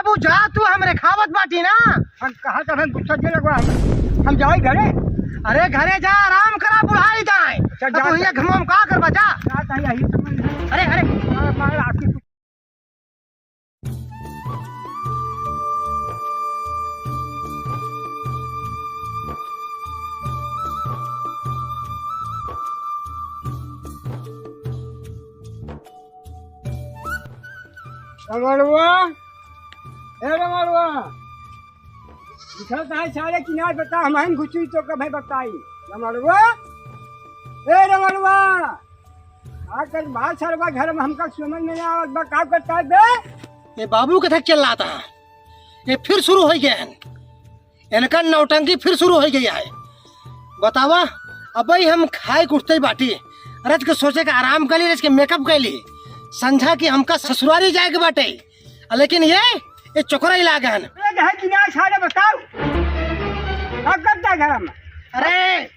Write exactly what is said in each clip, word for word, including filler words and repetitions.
तू जा, तू हमरे खावत बाटी ना। हम कहा तब हम गुस्सा दे लगवा हम, हम जाई घरे। अरे घरे जा, आराम करा, बुढ़ाई जाए। अच्छा, अब जा तू हियाँ घुमाम का करबा, जा। जा, जा, यही समझ। अरे, अरे। मार, मार, आपकी रमणवा, ए रमणवा, दिखत है सारे किनार बता, हम घुसी तो कभी बताई। रमणवा, ए रमणवा, का कर बा सरवा घर में, हमका समझ में ना आवत बा, का करता है बे? ये बाबू के थक चल रहा था, ये फिर शुरू हो गया है। इनका नौटंकी फिर शुरू हो गई है। बतावा, अबही हम खाए के उठते ही बाटी, रच के सोचे के आराम कर ली, रच के मेकअप कर ली, संझा की हमका ससुरारी जाए के बाटे, लेकिन ये, ये चोकरा ही लागे हन। अरे, घर की ना सारे बताओ, का करता है घर में? अरे,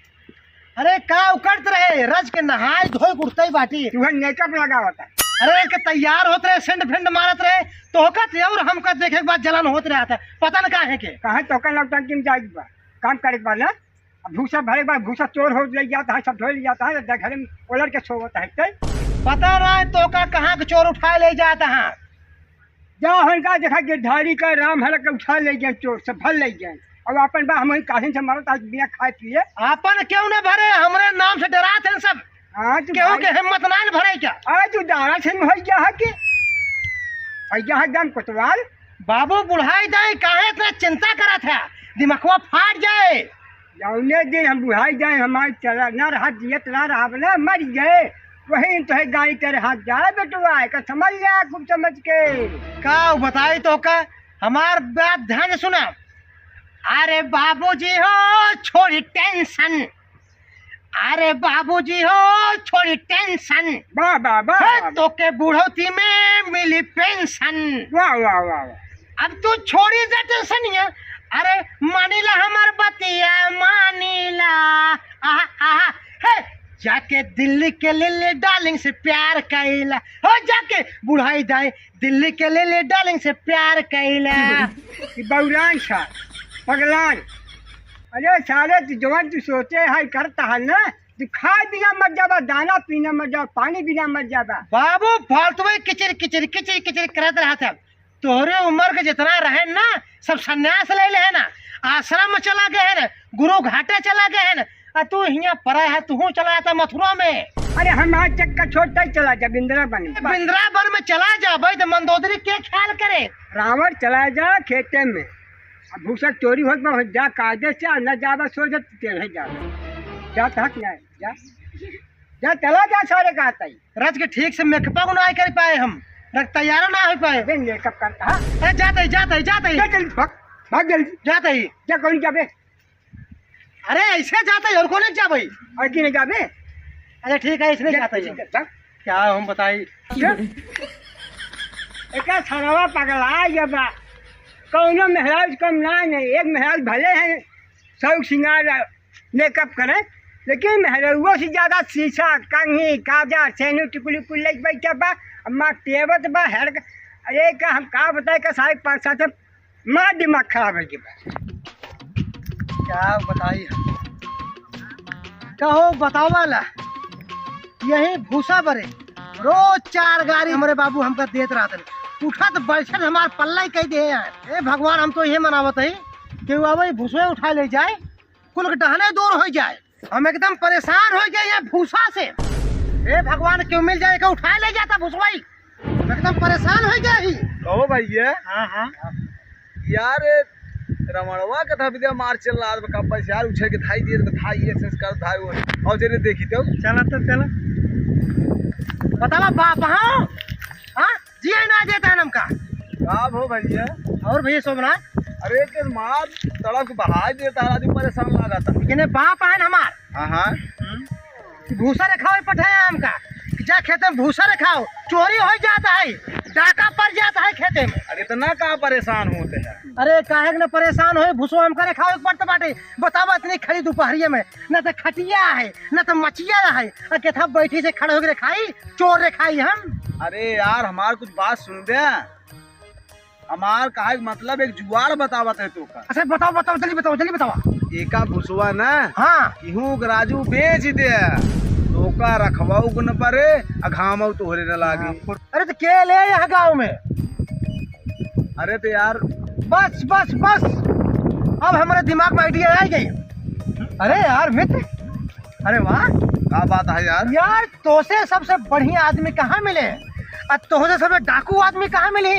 अरे, का उकड़त रहे, रच के नहाए धोए के उठते ही बाटी। तुहन मेकअप लगावत है। अरे, के तैयार होत रहे, सेंट फेंट मारत रहे, तो होकत और हमका देखे के बाद जलन होत रहत है, पता न काहे के। कहाँ तो का नौटंकी में जाए के बा, काम करे के बा ना। अब भूसा भरे के बाद भूसा चोर हो ले जाता है, सब ढोए ले जाता है, घर में ओलर के सोवत है ते। पता ना है तो का कहाँ के चोर उठाए ले जाता है। जा हल्का देखा गिरधारी का राम हर के उठा ले गए चोर, सब भर ले गए। अब अपन बा हम काहे से मरत आज बिना खाए पिए। आपन क्यों न भरे, हमरे नाम से डरात हैं सब। हाँ, तो केहू भाई के हिम्मत ना न भरे क्या? अरे तू डरा से न हो गया है कि? भैया है एकदम कोतवाल। बाबू बुढ़ाई दाई काहे इतना चिंता करत है? दिमखवा फाट जाए। जौने दिन हम बुढ़ाई जाए, हमार चला ना रहा, जियत ना रहा, ना मर गए, वही दिन तोहे गाई के रहा जाए बेटवा, एकर समझ जा खूब समझ के। का बताई तो का, हमार बात ध्यान से सुना। अरे बाबूजी हो, छोड़ी टेंशन। अरे बाबूजी हो, छोड़ी टेंशन। वाह, वाह, वाह, हे, वाह। तोके बुढ़ौती में मिली पेंशन। वाह, वाह, वाह, वाह। अब तू छोड़ी दे टेंशनिया। अरे मानीला हमार बतिया, मानीला। आहा, आहा, हे, जाके दिल्ली के लिल्ली डार्लिंग से प्यार कइला। हो जाके बुढ़ाई दाई दिल्ली के लिल्ली डार्लिंग से प्यार कइला। ई बौरान सा, पगलान। अरे साले, तू जवन तू सोचे है, करता है ना, तू खाए बिना मर जाबा, दाना पीना मर जाबा, पानी बिना मर जाबा। बाबू, फालतू में किचिर, किचिर, किचिर, किचिर करत रहत है। तोहरे उम्र के जितना रहे ना, सब संन्यास ले ले है ना, आश्रम में चला गए है ना, गुरु घाटे चला गए है ना, आ तू हियाँ परा है, तू चला जाता मथुरा में। अरे हम आज चक्कर छोड़ता ही चला जा वृंदावन में। वृंदावन में चला जा भाई, तो मंदोदरी के ख्याल करे? रावण चला जा खेते में, अब भूसा चोरी होत बा, जा कायदे से, आ न जाबा सो जा, तेरे जा, जा तक नहीं, जा, जा चला जा सारे का तई। रच के ठीक से मेकअप को ना कर पाए हम, रख तैयार ना हो पाए। अबे मेकअप करता है। अरे जाते ही, जाते ही, जाते ही। जा जल्दी भाग, भाग जल्दी। जाते ही। जा कौन जाबे? अरे ऐसे जाते ही और कौन जाबे? और की नहीं जाबे? अरे ठीक है, इसमें जा, जाते ही। जा, जा। क्या हम बताई? जा। एका सड़वा पगला ये बा। कौनो मेहराज कम ना नहीं, एक मेहराज भले है, शौक सिंगार मेकअप करे, लेकिन मेहररुओ से ज्यादा शीशा, कंघी, काजर, सेनू, टिकुली कुल लेके बैठा बा। अम्मा टेबत बा, हेड, अरे का हम का बताए का सारे पाँच सात मार दिमाग खराब है के बा। क्या बताई हम? कहो बतावा ला, यही भूसा बरे रोज चार गारी हमरे बाबू हमका देत रहत हैं। उठत बैठत हमार पल्ला ही कह दे यार। ए भगवान, हम तो ये मनावत है कि वो अब भूसवे उठा ले जाए, कुल के डहने दूर हो जाए। हम एकदम परेशान हो गए ये भूसा से। हे भगवान, क्यों मिल जाए, के उठाए ले जाता भूसवाई। हम एकदम परेशान हो गए ही। कहो भैया। हाँ, हाँ। यार, रमणवा के था विद्या मार चल रहा था, कब से यार उछल के धाई दिए, तो धाई ये संस्कार धाई वो। और चलिए देखी तो। चला तो चला। बतावा बाप, हाँ? हाँ? जिए ना देता है हमका। का हो भैया? और भैया सोमनाथ? अरे के मार तड़प के बहाई देता है, आदमी परेशान लगा था। लेकिन ये बाप है ना हमार। हाँ, हाँ। हम्म। भूसा रखावे पठाया हमका। जा खेते में भूसा रखाओ, चोरी हो जाता है, डाका पड़ जाता है खेते में। अरे इतना का परेशान होते हैं? अरे काहे के ना परेशान होए, भूसो हमका रखावे के पड़त बाटे। बतावा इतनी खड़ी दोपहरिया में, ना तो खटिया है, ना तो मचिया है, और केथा बैठी से खड़े होके रखाई, चोर रखाई हम। अरे यार, हमार कुछ बात सुन दे। हमार कहे के मतलब एक जुगाड़ बतावत है तोका। अच्छा, बताओ, बताओ, जल्दी बताओ, जल्दी बताओ। एका भुसवा ना, हाँ। इहूँ के राजू बेच दे, तोका रखवाऊ के न परे, आ घामऊ तोहरे न लागे। अरे तो के ले यहाँ गाँव में? अरे तो यार, बस, बस, बस, अब हमारे दिमाग में idea आ गई। अरे यार मित्र, अरे वाह, का बात है यार? यार, तोसे सबसे बढ़िया आदमी कहाँ मिले? आ तोहसे सबसे डाकू आदमी कहाँ मिली?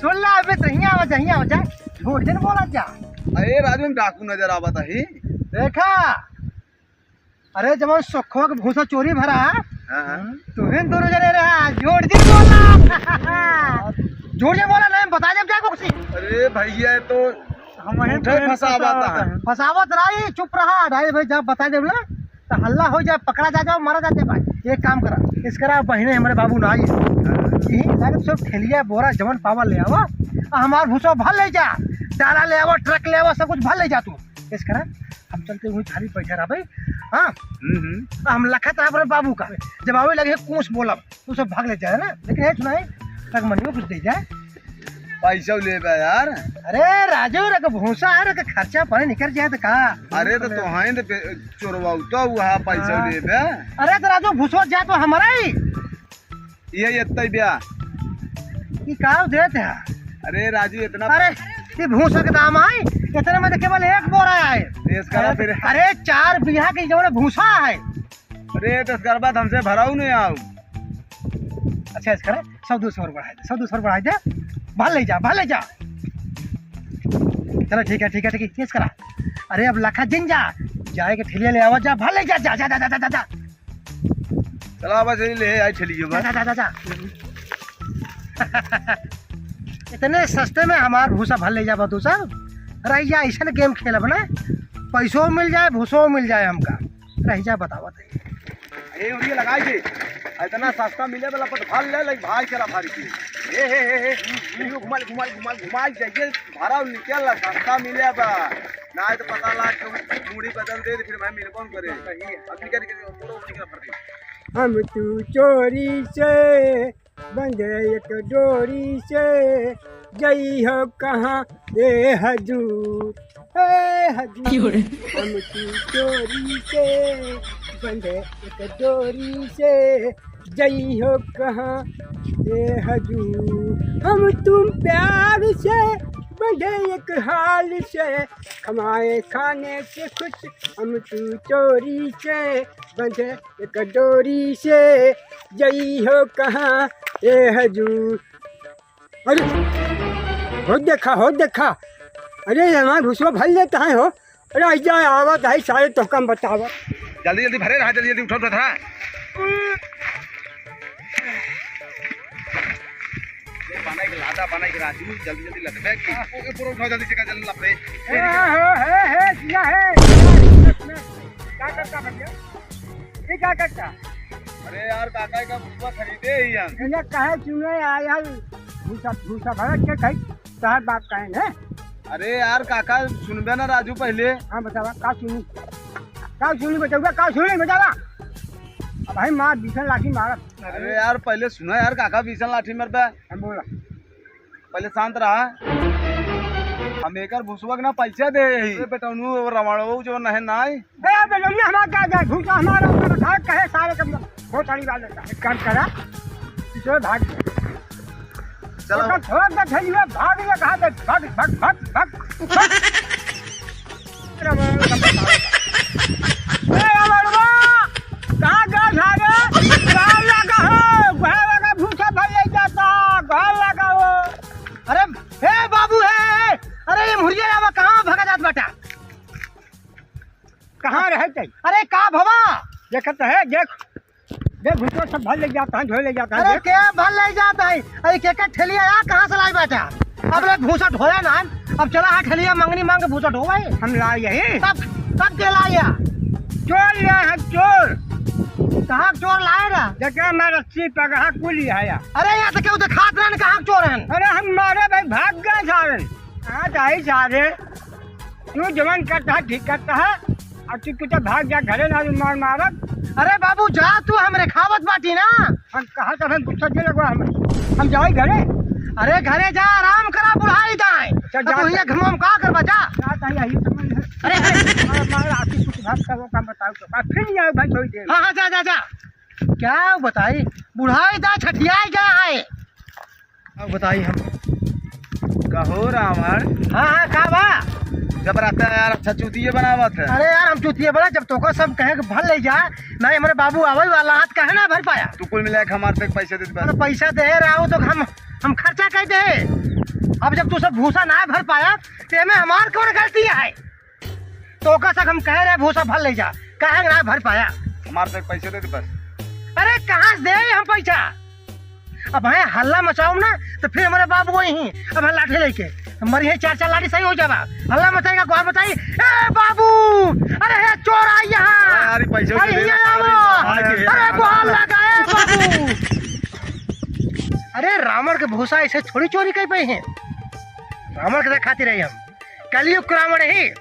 सुन ला, अबे तो हियाँ आवा जा, हियाँ आवा जा। झूठ जिन बोला जा। अरे राजू, हम डाकू नजर आवत ही। देखा, अरे जवन सोखवा के भूसा चोरी भरा है, हाँ, हाँ। तुहिन दोनों जने रहा, झूठ जिन बोला। झूठ जिन बोला, नहीं बता जब जा कुछ। अरे भैया, तो हम वहीं झूठे पे फंसावत फंसावत है। है। फंसावत रही, चुप रहा, डाले भाई, जब बता देब ना, तो हल्ला हो जाए, पकड़ा जा जाओ, मारा जाते भाई। एक काम करा, इस करा बहिने हमारे बाबू ना आई, यही लागत सब ठेलिया बोरा जवन पावा ले आवा, आ हमार भूसा भर ले जा, डाला ले आवा, ट्रक ले आवा, सब कुछ भर ले जा तू। इस करा हम चलते हुए थाली बैठा रहा भाई। हाँ, हम्म, हम्म। आ हम लखत रहा अपने बाबू का, जब आवे लगे कुछ बोलब, तू सब भाग ले जाए ना, लेकिन ये सुनाई, तक मनियो कुछ दे जाए। पैसा लेबे यार। अरे राजू, रख भूसा है, रख खर्चा पानी निकल जाए तो का? अरे तो तोहाई तो पे-, चोरवाऊ तो वहाँ पैसा हाँ। लेबे। अरे तो राजू, भूसवा जा तो हमारा ही। ये इतना ब्या। ये का देते हैं? अरे राजू, इतना अरे, ये भूसा के दाम आई, इतने में तो केवल एक बोरा है। ये इसका अरे, फिर अरे, चार बीघा की जवन भूसा है। अरे, तो इसका बाद हमसे भराऊ नहीं आओ। अच्छा, इस करा, सौ दो सौ और बढ़ाई दे, सौ दो सौ और बढ़ाई दे, भर ले जा, भर ले जा। चलो, ठीक है, ठीक है, ठीक है, केस करा। अरे, अब लखा जिन जा, जाए के ठेलिया ले आवा जा, भर ले जा, जा, जा। चला बस, यही ले आई ठेलिया बस। जा, जा, जा, जा, जा। इतने सस्ते में हमार भूसा भर ले जाबा तू सब। रह जा, ऐसन गेम खेलब ना, पैसो मिल जाए, भूसो मिल जाए हमका। रह जा, बतावत है। ए, उड़िया लगाई दे। इतना सस्ता मिले वाला पट भर ले, लाइक भाग चला भारी की। ए, हे, हे, हे। इनको घुमा ले, घुमा ले, घुमा ले, घुमा ले जाइए। भरा निकल ला, सस्ता मिले बा। ना तो पता लाग के मूड़ी बदल दे, फिर भाई मिल कौन करे। अब निकल के पूरा निकल पड़ते। हम तू चोरी से बंधे एक डोरी से, जई हो कहाँ ए हजूर, ए हजूर। क्यों रे? हम तू चोरी से बंधे एक डोरी से, जई हो कहाँ ए हजूर। हम तुम प्यार से बंधे एक हाल से, कमाए खाने से खुश, हम तू चोरी से बंधे एक डोरी से, जई हो कहाँ ए हजूर। अरे, हो देखा, हो देखा। अरे, हमार भूसवा भर लेता है हो। अरे, आई जा, आवत है सारे, तो कम बतावा। जल्दी, जल्दी भरे रहा, जल्दी, जल्दी उठा, उठा, उठा। ये बनाई के लादा, बनाई के राजू, जल्दी, जल्दी लदबे की। हाँ, ओके, पूरा उठाओ, जल्दी से, जल्दी लदबे। ए, हे, हे, हे, किया है? क्या करता भैया? ये क्या करता? अरे यार, काका का भूसा खरीदे ही हम। भैया, काहे चुने आयल? भूसा, भूसा भरत के कही, तोहर बाप कहे न? अरे यार, काका सुनबे ना राजू पहले। हाँ, बतावा, का सुनी? का सुनी बतावा, का सुनी बतावा? अब भाई मार, बीसन लाठी मारत। अरे यार, पहले सुना यार, काका बीसन लाठी मारबे। हम बोला। पहले शांत रहा। हम एकर भूसवा के ना पैसा दे ही। अरे बेटौनू, रवाड़ो जो नहे नाई। ए, बेटौनिया हमार का जाए, भूसा हमारा ऊपर उठा, कहे सारे के भोसड़ी वाले का। एक काम करा, पीछे भाग जा। चलो। ओकर छोड़ दे, थैलिया भाग ले, कहाँ दे, भाग, भाग, भाग, भाग, भाग। ए, रमणवा, कहाँ गए सारे? घर लगा हो, घर लगा, भूसा भर ले जाता, घर लगा हो। अरे, ए बाबू, ए, ए, अरे, ये मुर्गिया लावा, कहाँ भगा जात बाटा? कहाँ रहे तई? अरे, का भवा? देखत है, देख, देख, भूसा सब भर ले जाता है, ढोए ले जाता है, अरे, देख। के भर ले जाता है? अरे, के, के ठेलिया या कहाँ से लाई बाटा? अब ले भूसा ढोया ना, अब चला हा ठेलिया मंगनी मांग के भूसा ढोवाई। हम लाए यही। तब, तब के लाया? चोर ले हम चोर। कहाँ के चोर लाए ना? देखे हमारा रस्सी पगहा कुल ही आया। अरे यहाँ से क्यों दिखात रहन कहाँ के चोर हैं? अरे हम मारे भाई भाग गए सारे। कहाँ जाई सारे? तू जवन करता है, ठीक करता है। अब तू कुछ भाग जा घरे ना, मार मारत। अरे बाबू जा तू, हम रेखावत बाटी ना। हम कहा तब हम गुस्सा दे लगवा हम। हम जाई घरे। अरे घरे जा, आराम करा, बुढ़ाई दाए। चल, अब जा, तू जा। ये घुमाम का करबा, जा। जा, जा, यही तो मैं अरे, अरे। मार, मार, आती कुछ बात करो, काम बताओ तो। आ, फिर नहीं आयो भाई, थोड़ी देर। हाँ, हाँ, जा, जा, जा। क्या बताई? बुढ़ाई दा छठियाई गया है। अब बताई हम। कहो रावण। हाँ, हाँ, का बा? जब रहता है यार, अच्छा चूतिये बनावत है। अरे यार, हम चूतिये बना, जब तोका सब कहे के भर ले जा, नहीं हमारे बाबू आवे वाला, हाथ काहे ना भर पाया? तू कुल मिला के हमारे तक पैसे दे दे बस। अरे पैसा दे रहा हूँ तो हम, हम खर्चा कर दे। अब जब तू सब भूसा ना भर पाया, तो एमे हमार कौन गलती है? तोका सब हम कहे रहे भूसा भर ले जा, काहे ना भर पाया? हमारे तक पैसे दे दे बस। अरे कहाँ से दे हम पैसा? अब है हल्ला मचाओ ना, तो फिर हमारे बाबू वही हैं, अब है लाठी लेके, हमारी है चार चार लाठी सही हो जावा। हल्ला मचाएगा, कौन बताई? ए बाबू, अरे है चोर आई यहाँ। अरे यार, ये पैसे अरे दे दे, यहाँ अरे आओ। अरे अरे गुहार लगा, ए बाबू। अरे रावण के भूसा ऐसे थोड़ी चोरी कर पाए हैं, रावण के खातिर है हम, कलयुग के रावण है।